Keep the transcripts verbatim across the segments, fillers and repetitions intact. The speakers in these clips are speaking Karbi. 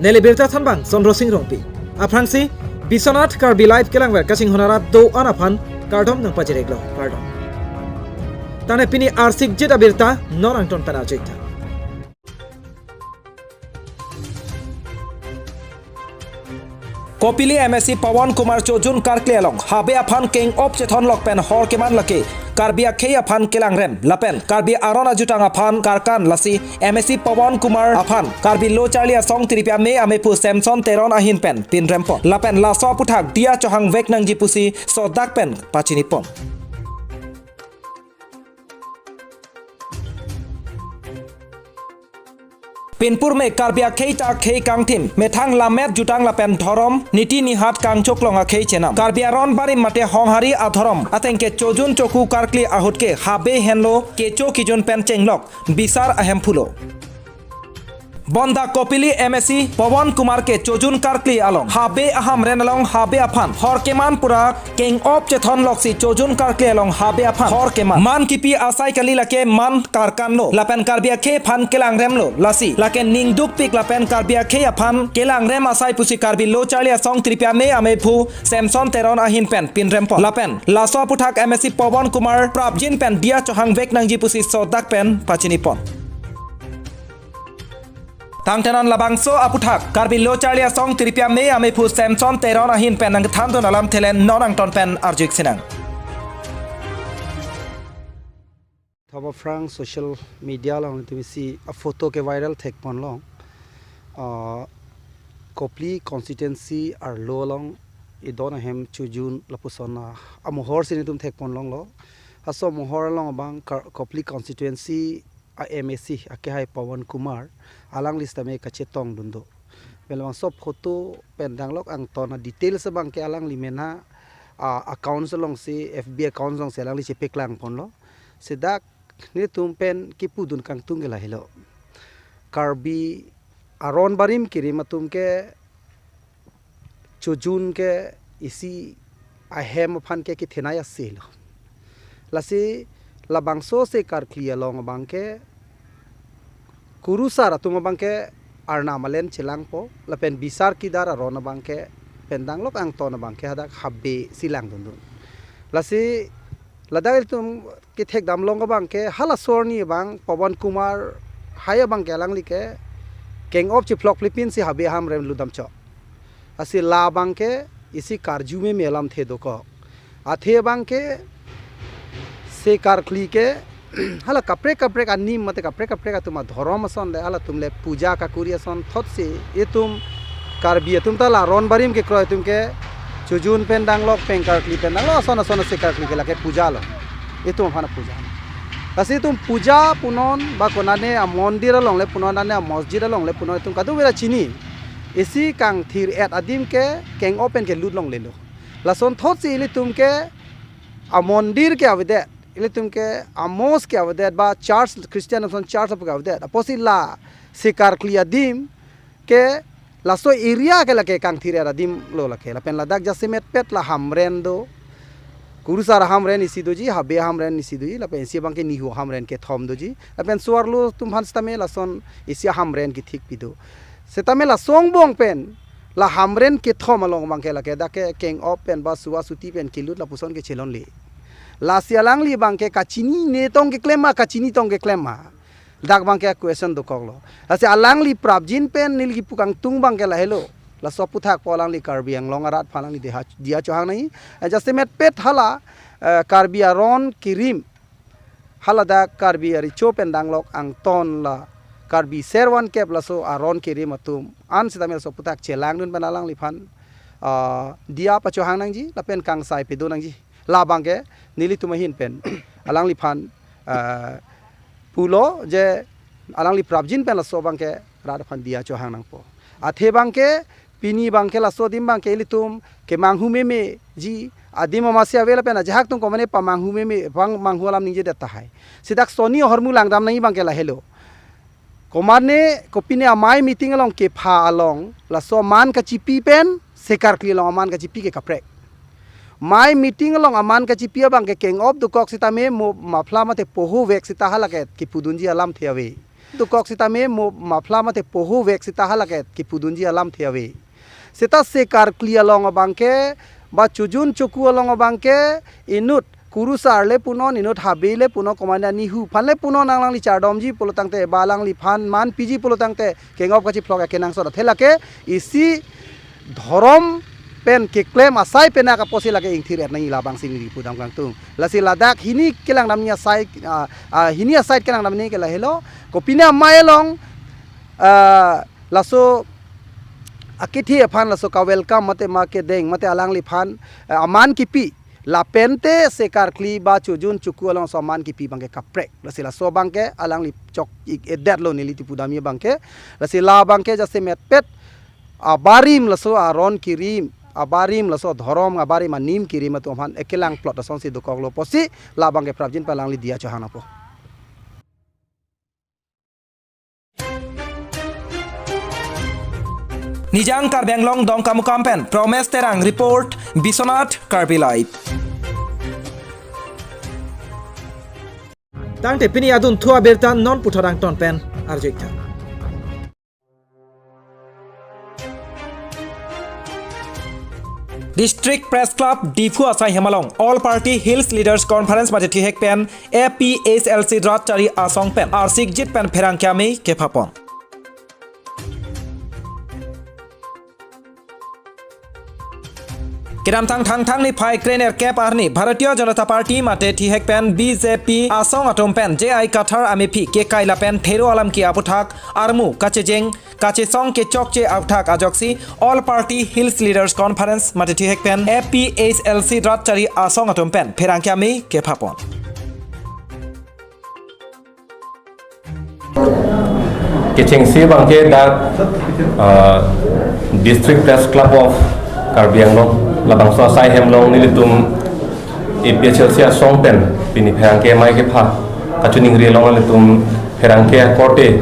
Neli birta thanbang Chandra Sing Rongpi. Aphrangsi Biswanath Karbi Live kelangver kachinghon arat do-an aphan kardom nangpajirlo, kardom. Tangte pini arsik jit abirta non angton pen arjuik tha. Kopili M A C Pawan Kumar chojun karkli along habe aphan keng-op chethonlok pen hor keman lake Karbi akhei aphan kelangrem lapen Karbi aron ajutang aphan karkan, lasi M A C Pawan Kumar aphan Karbi Lo Charli Asong Tiripia me amephu Samson Teron ahin pen pinrempon lapen laso aputhak diya chohangvek nangji pusi sodak pen pachinipon. Pinpur me Karbi akhei ta khei kangthim, methang lammet jutang lapen dhorom niti nihat kangchoklong akhei chenam. Karbi aron barim mate honghari adhorom ateng ke chojun choku karkli ahut ke habe henlo, kecho kijun pen chenglok bisar ahemphu lo. Bonta Kopili M A C Pawan Kumar ke chojun karkli along habe ahamren along habe aphan hor keman pura keng-op chethonloksi chojun karkli along habe aphan hor keman. Man kipi asai kali, lake man karkan lo lapen Karbi akhei aphan kelangrem lo, lasi lake ningdukpik lapen Karbi akhei aphan kelangrem asai pusi Karbi Lo Charli Asong Tiripia me amephu Samson Teron ahin pen pinrempon lapen laso aputhak M A C Pawan Kumar prapjin pen diya chohangvek nangji pusi sodak pen pachinipon. Tangte non labangso aputhak Karbi Lo Charli Asong Tiripia me amephu Samson Teron ahin pen nangthandun alamthe le non angton pen arjuik sinang. Thom aphrang social media along nelitum isi a-photo ke-viral thekponlong. Ah, Kopili constituency arlo along idon ahem chojun lapuson a, amohor si nelitum thekponlonglo. Laso amohor along abang Kar-, Kopili constituency a M A C akehai Pawan Kumar, alangli sitame kachetongdun do. Pen labangso photo pen danglok angton a-details abang ke alangli mena, ah, accounts alongsi, F B accounts alongsi alangli chepaklangponlo. Ladak nelitum pen kipudun kangtung ke lahelo. Karbi aron barim kerim atum ke chojun ke isi ahem aphan ke kethenei ase lo. Lasi labangso se karkli along abang ke kurusar atum abang ke Arnam alen chelangpo lapen bisar kidar aron abang ke pen danglok angton abang ke hadak habe si langdundun. Lasi ladak ilitum kethekdamlong abang ke halaso arni abang Pawan Kumar hai abang ke alangli ke keng-op chephlokplepin si habe ahamren lutdamchok. Lasi labang ke isi karju meme alamthe dokok. Athe abang ke se karkli ke hala kaprek kaprek anim mate kaprek kaprek atum adhorom ason le halatum le puja kakuri ason thotsi itum Karbi atum ta la aron barim kekroi atum ke chojun pen danglok, pen karkli pen danglok, ason ason se karkli ke lake puja lo. Itum aphan puja. Lasi itum puja punon ba konane amondir along le punon, nane amosjid along le punon itum kadokave ta chini. Isi kangthir-et adim ke keng-op pen kelut longlelo. Lason thotsi ilitum ke amondir ke avedet, ilitum ke amos ke avedet ba church, Christian ason church apu ke avedet. Apotsi la se karkli adim ke laso area ke lake kangthir-et adim lo lake. Lapen ladak jasemetpet la hamren do. Kurusar ahamren isi doji, habe ahamren isi doji, lapen isi abang ke nihu ahamren kethom doji. Lapen so-arlo atum aphan sitame lason isi ahamren kethik pido. Sitame laso angbong pen la hamren kethom along abang ke lake dak ke keng-op pen ba suwa suti pen kelut lapuson ke chelongle. Lasi alangli abang ke kachinine tong keklem ma, kachini tong keklem ma, dak abang ke question dokoklo. Lasi alangli prapjin pen neli kipu kangtung abang ke lahelo. Laso aputhak pu alangli Karbi Anglong arat aphan alangli diya, diya chohang nangji. Eh, jasemetpet hala, eh, Karbi aron kerim, haladak Karbi arecho pen danglok angton la Karbi servan kep laso aron kerim atum an sitame laso aputhak chelangdun pen alangliphan, ah, diya pachohang nangji lapen kangsai pedo nangji. Labang ke nelitum ahin pen alangliphan, ah, pulo je alangli prapjin pen laso abang ke rat aphan diya chohang nangpo. Athe abang ke pini abang ke laso adim abang ke ilitum kemanghu memeji adim amatsi ave lapen ajahak atum komane pamanghu meme, pamanghu alam ningjedet tahai. Sita soni ahormu langdam nangji abang ke lahelo. Komane kopine amei meeting along kepha along laso aman kachipi pen se karkli along aman kachipi ke kaprek. Mei meeting along aman kachipi abang ke keng-op dokok sitame mo muffler mate poho vek sita hala ke kipudunji alamthe ave. Dokok sitame mo mapla mate poho vek sita halake kipudunji alamthe ave. Seta se karkli along abangke, ba chojun choku along abangke, inut kurusar le punon, inut habe le punon, komandan nihu aphan le punon, alangli chardomji pulo tangte, ba alangliphan man piji pulo tangte, kengop kachiphlok akenangsot athe lake, isi dhorom pen keklem asai pen akaposi lake ingthir-et nangji labangsi neli pudam kangtung. Lasi ladak hini kelangdamji asai, ah, ah, hini asai kelangdamji ke lahelo. Kopine amei along, ah, laso akethe aphan laso ka-welcome mate ma kedeng mate alangliphan, ah, aman kipi. Lapente se karkli ba chojun choku along aso aman kipi abangke kaprek. Lasi laso abangke alangli chok-ik-edetlo neli ti pudamji abangke. Lasi labangke jasemetpet abarim laso aron kirim, abarim laso dhorom abarim anim kirim atum aphan ekelang plot asonsi dokoklo pusi labangke prapjin palangli diya chohang nangpo. Nijang Karbi Anglong Dongkamukam pen Promes Terang report, Biswanath Karbi Live. Tangte pini adunthu abirta non puthot angton pen arju-iktha. District Press Club Diphu asai hem along All Party Hills Leaders Conference mate thihek pen A P H L C rat chari asong pen arsikjit pen pherangke amei kephapon. Kedamtang Thangthang niphai krenerkep arni Bharatiya Janata Party mate thihek pen B J P asong atum pen J I Kathar amephi kekai lapen thero alam ke aputhak armu kachejeng kachesong kechokche aputhak ajoksi All Party Hills Leaders Conference mate thihek pen A P H L C rat chari asong atum pen pherangke amei kephapon. Kechengsi abangke dak, ah, District Press Club of Karbi Anglong labangso asai hem along nelitum A P H L C asong pen pini pherangke amei kepha kachiningri along nelitum pherangke akorte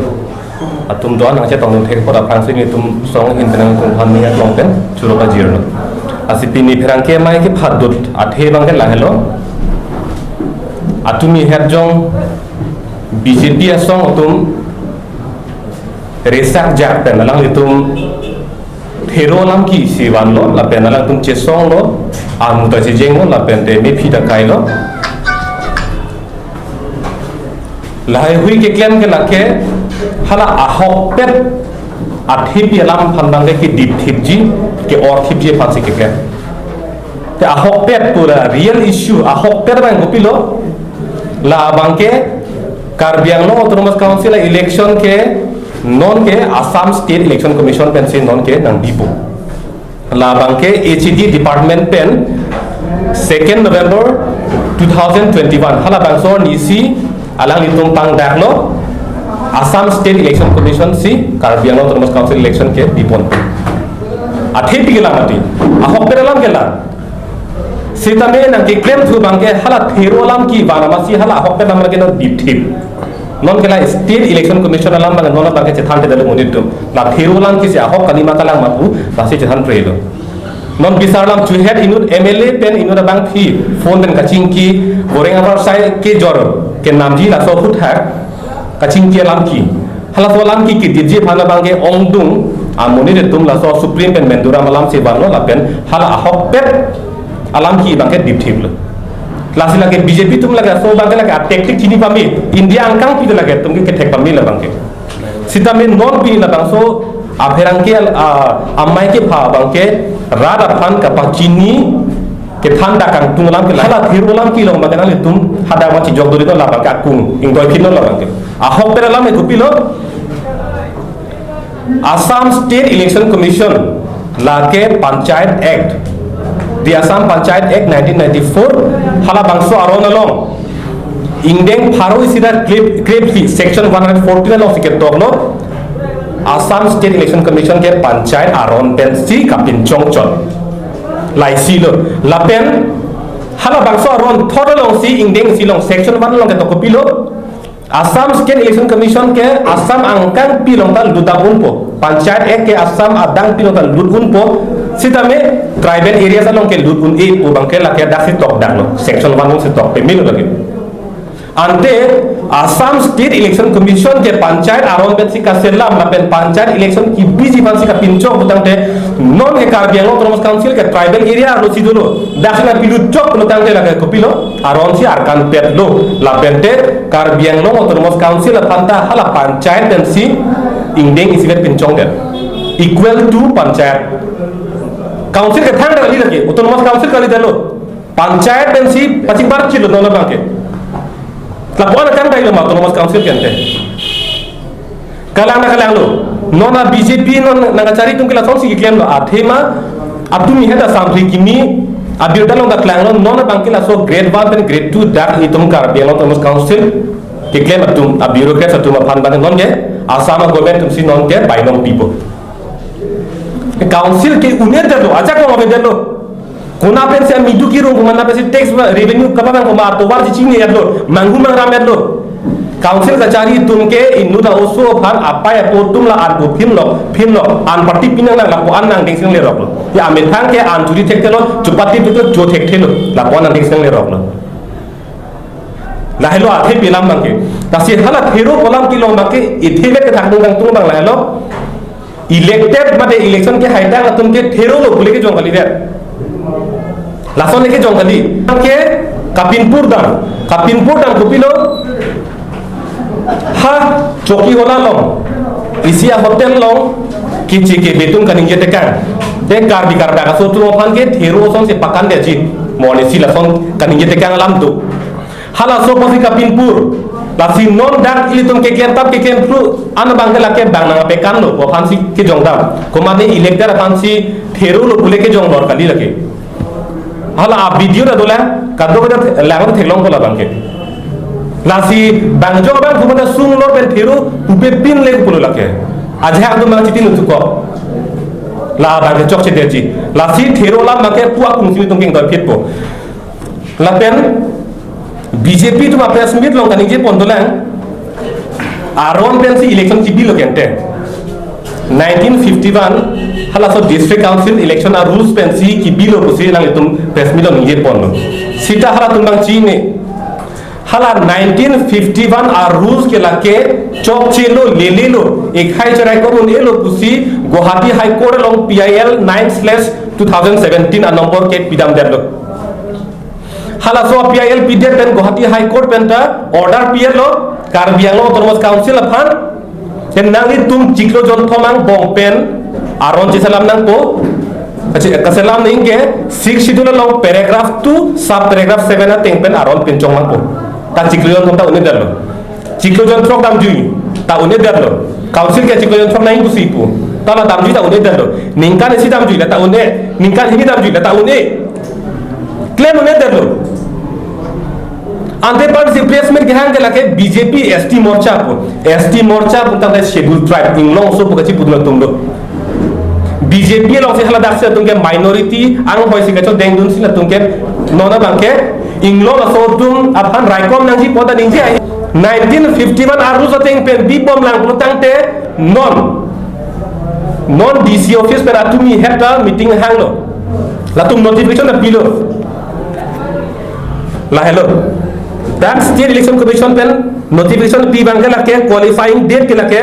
atum do-an nangchetong thek apot aphrangsi nelitum song ahin pen nangtum aphan ning aklong pen churo pajirlo. Lasi pini pherangke amei kephadut athe abangke lahelo. Atumi hetjong B J P asong atum resak jak pen alanglitum thero alam ke isi vanlo, lapen alangtum chesonglo, armu ta chejenglo, lapen te mephi ta kailo. Lahaihui keklem ke lake hala ahokpet athepi alam aphan abangke kedipthipji, ke-orthipji aphansi keklem. Te ahokpet pura real issue ahokpet abang kopilo, labangke Karbi Anglong Autonomous Council election ke non ke Assam State Election Commission pensi non ke nangbipo. Labangke H A D department pen second November two thousand twenty-one halabangso arnisi alanglitum pangdaklo Assam State Election Commission si Karbi Anglong Autonomous Council election ke bipon. Athepi kelang mati, ahokpet alam kelang. Sitame nangkeklem thu abangke hala thero alam ke van amatsi hala ahokpet alam ke non bipthip. Non ke la State Election Commission alam abang non abangke chethan te dalo monit atum. La thero alam ke isi ahok kalima kalang ma pu, lasi chethan prelo. Non bisar alam chuhet inut M L A pen inut abangpi phone pen kachingki, goreng avarsai kejor kenamji laso aputhak kachingki alam ke. Halaso alam ke kedipji aphan abangke ongdung amonit atum laso Supreme pen Menduram alamsi vanlo lapen hala ahokpet alam ke abangke dipthiplo. Lasi lake B J P atum lake laso abangke lake a-tactic chini pame, India angkang pi lake atum ke kethek pame labangke. Sitame non pini labangso apherangke, ah, amei kepha abangke rat aphan kapachini kethan dak kangtung alam ke la hala thero alam kelong abangke nanglitum hadak ma chijok duri non labangke akung ingdoi phin non labangke. Ahokpet alam ke kopilo, Assam State Election Commission lake Panchayat Act, the Assam Panchayat Act nineteen ninety-four, halabangso aron along ingdeng pharo isi ra krep, krepsi section one hundred fourteen alongsi ketoklo Assam State Election Commission ke panchayat aron pensi kapinchongchot. Laisilo. Lapen halabangso aron thot alongsi ingdeng isi along section one along ketok kopilo, Assam State Election Commission ke Assam angkang pi along ta lut dak unpo. Panchayat Act ke Assam adang pi along ta lut unpo. Sitame tribal areas along ke lut un-e pu abangke lake daksi tokdaklo. Section one alongsi tok pemelo lake. Ante Assam State Election Commission ke panchayat aron pensi kaselam lapen panchayat election kebiji aphansi kapinchong pulotangte, non ke Karbi Anglong Autonomous Council ke tribal area arlo si dolo. Dak si nangpilut chok pulotangte lake kopilo, aronsi arkan petlo. Lapente Karbi Anglong Autonomous Council aphan ta hala panchayat pensi ingdeng isivet pinchongdet. Equal to panchayat. Council kethang kali lake, Autonomous Council kali detlo. Panchayat pensi pachingbar chilo non abangke. Lapuan akang tailo ma Autonomous Council ke ante. Kalang na kalanglo. Non a B J P non nangkachari atum ke lasonsi keklemlo. Athema atum ihet a samri kimi abirta along ta klanglo. Non abangke laso grade one pen grade two dak itum Karbi Anglong Autonomous Council keklem atum a bureaucrats atum aphan abang non ke Assam government atumsi non ke bainong pipo. Council ke un-edetlo, ajak long avedetlo. Konat pensi amidu kirung, konat pensi tax ba revenue kapa bang koma atovar chichingnedetlo, manghu mangram etlo. Council kachari atum ke inut a oso aphan apei apo atum la an pu phimlo, phimlo, an party pinang nang lapu an nangdengsi nangleroklo. Ya amethang ke an churi thekthelo, chupati tu cho thekthelo, lapu an nangdengsi nangleroklo. Lahelo athe pi alam abangke. Lasi hala thero pu alam kelong abangke, ithe vet kethakdun kangtung abang lahelo. Elected mate election kehaitang atum ke therolo pule kejong kalidet. Lason le kejong kali. Ke kapinpur dam. Kapinpur dam kopilo. Ha, Chokihola along. Isi a hotel along. Kichi ke betung kaningje tekang. Te Karbi Kardak aso atum aphan ke thero asonsi pakandetji. Mo ne si lason kaningje tekang alam do. Halaso apotsi kapinpur. Lasi non dak ilitum keklem tap keklem phru an abangke lake bang nangpekanlo pu aphansi kejong dam. Komatne elected aphansi therolo pule kejong lor kali lake. Hala a video ta dolang, kadokave ta lang theklongpo labangke. Lasi bang jok bang pu mata sung lor pen thero pupe pin le pulo lake. Ajahak atum bang chitin utukok. Labangke chokchedetji. Lasi thero alam abangke pu akung si itum kengdoi phitpo. Lapen B J P atum a press meet along kaningje pon dolang, aron pensi election kebilo ke ante. Nineteen fifty-one halaso District Council election a rules pensi kebilo pusi nanglitum press meet along ningje ponlo. Seta halatum bang chini. Hala nineteen fifty-one a rules ke lake chokchelo, lelelo, ekhai cherai ko un-elo pusi Guwahati High Court along P I L nine slash two thousand seventeen a number ke pidamdetlo. Halaso P I L pidet pen Guwahati High Court pen ta order pi-etlo, Karbi Anglong Autonomous Council aphan. Pen nanglitum chiklo jonthom angbong pen aron cheselam nangpo. Kachi-, kaselam nangji ke Sixth Schedule along paragraph two, sub paragraph seven ateng pen aron pinchong nangpo. Ta chiklo jonthom ta un-edetlo. Chiklo jonthrok damjui ta un-edetlo. Council ke chiklo jonthrok nangji pusi pu. Ta la damjui ta un-edetlo. Ningkan isi damjui la ta un-e. Ningkan hini damjui la ta un-e. Klem un-edetlo. Ante pensi press meet kehang ke lake B J P S T Morcha pu. S T Morcha pu tangte Schedule Tribe, inglong oso pu kachipulo atumlo. B J P alongsi hala daksi atum ke minority anghoi si kachodengdunsi latum ke non abangke inglong aso atum aphan raikom nangji pu ta ningje ahe. Nineteen fifty-one a rules ateng pen bibom lang pulotangte non, non D C office pen atum ihet ta meeting hanglo. Latum notification ta pilo. Lahelo. Dak State Election Commission pen notification pi abangke lake qualifying date ke lake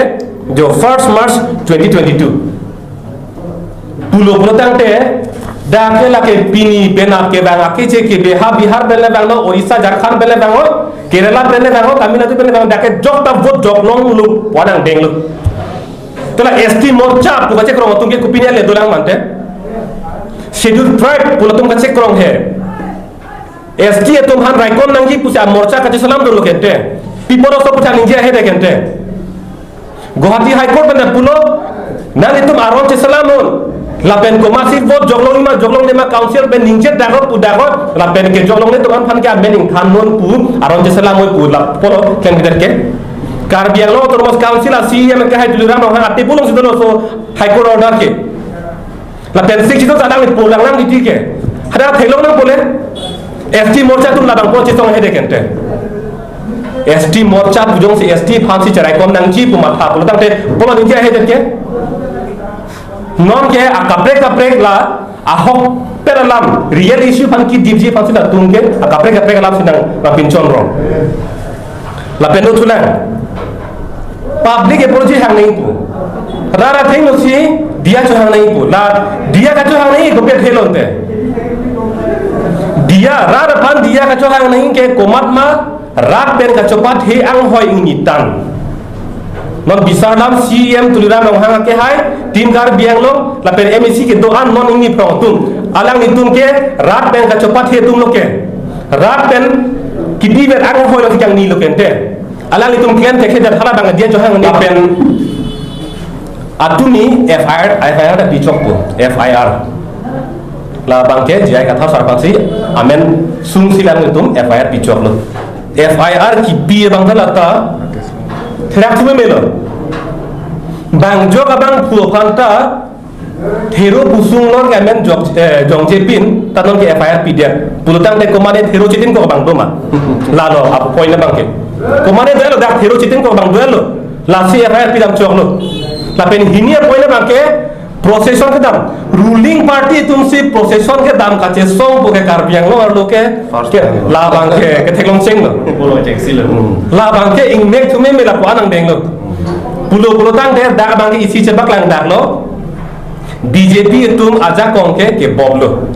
jo first March twenty twenty-two. Pulo pulotangte, dak ke lake pini pen ake bang ake che ke Bihar, Bihar pen le bang lo, Orissa, Jharkhand pen le bang lo, Kerala pen le bang lo, Tamil Nadu pen le bang lo, dak ke jok ta vote jok longlo, pu nangdenglo. Te la S T Morcha pu kachekrong atum ke kopine le dolang mante. Schedule Tribe pu latum kachekrong he. S T atum aphan raikom nangji pusi a morcha kacheselam dolo ke ante. People also pu ta ningje ahedet ke ante. Guwahati High Court pen ta pulo, nanglitum aron cheselam non. Lapen komatsi vote jok longji ma jok longle ma council pen ningje daklo pu daklo, lapen ke jok longle atum aphan ke amen ingthan non pu aron cheselam noi pu la pulo klem bidet ke. Karbi Anglong Autonomous Council a C E M ke hai Tuliram Ronghang a table alongsi dolo laso High Court order ke. Lapen Sixth Schedule ta nangli pulang nang di ke. Hadak theklong nangpo le. S T Morcha atum labang pu chesong ahedet ke ante. S T Morcha pu jongsi S T aphansi cheraikom nangji pu matha pulotangte pulo ningje ahedet ke. Non ke akaprek kaprek la ahokpet alam real issue aphan kedipji aphansi latum ke akaprek kaprek alamsi nangpapinchonrong. Lapen do thulang. Public apology hang nangji pu. Rat athengno si diya chohang nangji pu. La diya kachohang nangji kopi athe lo te. Diya, rat aphan diya kachohang nangji ke komat ma, rat pen kachopathe anghoi ingni tang. Non bisar dam, C E M Tuliram Ronghang akehai, Team Karbi Anglong, lapen M A C kedo-an non ingni phrong atum. Alanglitum ke rat pen kachopathe atum lo ke. Rat pen kipi vet anghoi lo si kangni lo ke te. Alanglitum klem thekthedet, hala abang diya chohang nangji pen atumi F I R, F I R ta pichok pu, F I R. Labang ke J I Kathar sar aphansi amen sungsi alanglitum F I R pichok lo. F I R kipi abang ta lata therak thume melo. Bang jok abang phu aphan ta thero pusung lor ke amen jok, eh, jongje pin, ta non ke F I R pidet. Pulotangte komatne thero chitin ko abang do ma? Lalo, apo point abang ke. Komatne do lo, dak thero chitin ko abang do lo. Lasi F I R pidam chok lo. Lapen hini apoint abang ke procession kedam. Ruling party atum si procession kedam kachesong pu ke Karbi Anglong arlo ke, first ke time. Labang ke, ketheklong cheng lo. Pulo cheng si lo. Hmm. Labang ke ingnek thume me lapu-an angdeng lo. Pulo pulotangte dak abang ke isi chebaklang dak lo. B J P atum ajakong ke kebop lo.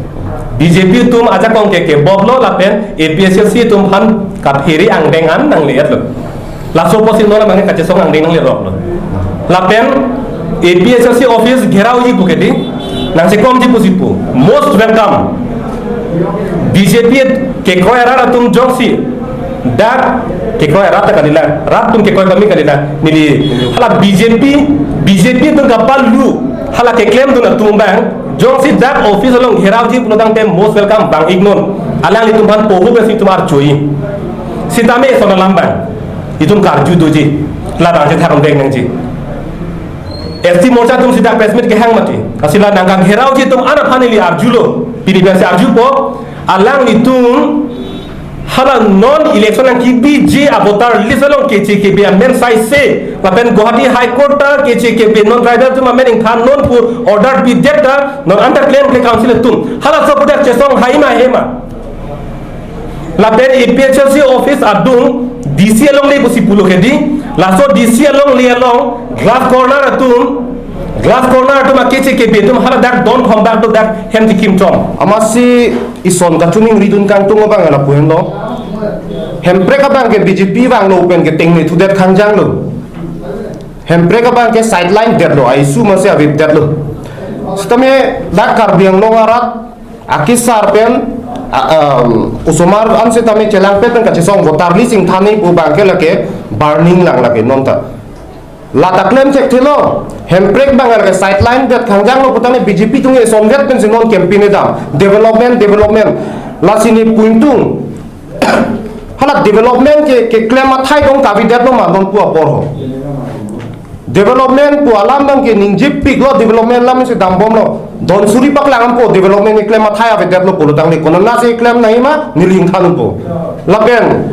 B J P atum ajakong ke kebop lo lapen A P H L C atum aphan kaphere angdeng an nangle-et lo. Laso apotsi non abang ke kachesong angdeng nangle rok lo. Lapen A P H L C office gherauji pu ke di, nangchekomji pusi pu. Most welcome. B J P kekroi arat atum jongsi dak kekroi arat ta kalilang, rat atum kekroi kami kalilang. Neli hala B J P, B J P atum kapalu, hala keklemdun atum abang jongsi dak office along gherauji pulotangte most welcome bang ignon. Alanglitum aphan pohu besi atum arjoi. Sitame eson alam abang itum karju doji, labang chethak angdeng nangji. S T Morcha atum si dak press meet kehang mati. Lasi la nangkagherauji atum an aphan neli arjulo. Pini pensi arjupo, alanglitum hala non election nangkebiji avoter list along K H A K B amen saise, lapen Guwahati High Court ta K H A K B non tribal atum amen ingthan non pu order pidet ta non anta klemkle council atum halaso pu dak chesong hai ma he ma. Lapen A P H L C office adung D C alongle pusi pulo ke di, laso D C alongle along glass corner atum, glass corner atum a K H A K B atum hala dak don thom dak do dak hem tikim chom. Amatsi ison kachiningridun kangtung abang lapu henlo. Hemprek abang ke B J P vanglo pen ke tengne thudet khangjang lo. Hemprek abang ke sideline det lo, aisu masi avi det lo. Sitame dak Karbi Anglong arat akesar pen, a, um, osomar an sitame chelangpet pen kachesong voter list ingthan nangji pu abang ke lake burning lang lake non ta. Lata klem thekthelo, Hemprek abang lake sideline det khangjang lo putangte B J P atum eson vet pensi non campaign edam. Development, development. Lasi neli pu ingtung. Hala development ke, keklem athai dong kavidet lo ma non pu apor ho. Development pu alam abang ke ningjepik lo, development alam si dambom lo. Don suri paklang po development keklem athai avedet lo pulotangte konatsi klem nangji ma neli ingthan po. Lapen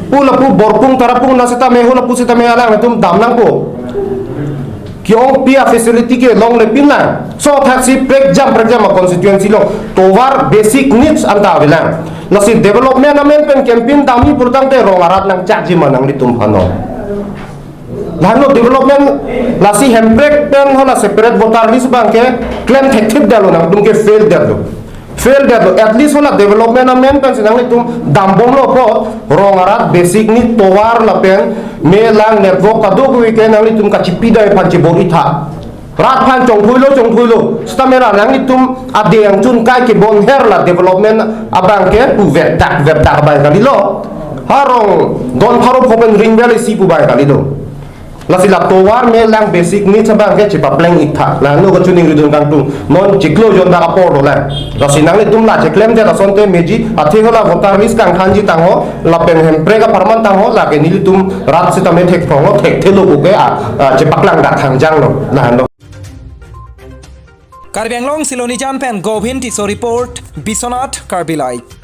pu lapu Borpung Tarapung na sitame ho lapu sitame alanglitum dam nangpo. Ke-ongpi a facility ke longle pin lang. Sothaksi prekjam prekjam a constituency along tovar basic needs anta avelang. Lasi development amen pen campaign damji pulotangte rong arat nangchakji ma nanglitum aphan non. Lahenlo development lasi Hemprek pen hala separate voter list abang ke klem thekthip det lo nangtum ke fail det lo. Fail det lo, at least hala development amen pensi nanglitum dambom lo po, rong arat basic need tovar lapen me lang network kadokave ke nanglitum kachipidai aphan chibor-itha. Rat aphan chongthui lo, chongthui lo. Sitame ra nanglitum adeng chun kai kebon her la development abang ke pu vet dak, vet dak abang kalilo. Ha rong don pharo pho pen ring vel isi pu abang kalilo. Lasi la tovar me lang basic needs abang ke chepapleng-iktha. Lahenlo kachiningridun kangtung. Non chiklo jon dak apor dolang. Lasi nanglitum la cheklemdet asonte meji, athe hala voter list kangthanji tangho, lapen Hemprek apharman tangho, lake nelitum rat sitame thekthong lo, thekthelo pu ke a, a, chepaklang dak khangjang lo. Lahenlo. Karbi Anglong Silonijan pen Govin Tisso report, Biswanath Karbi Live.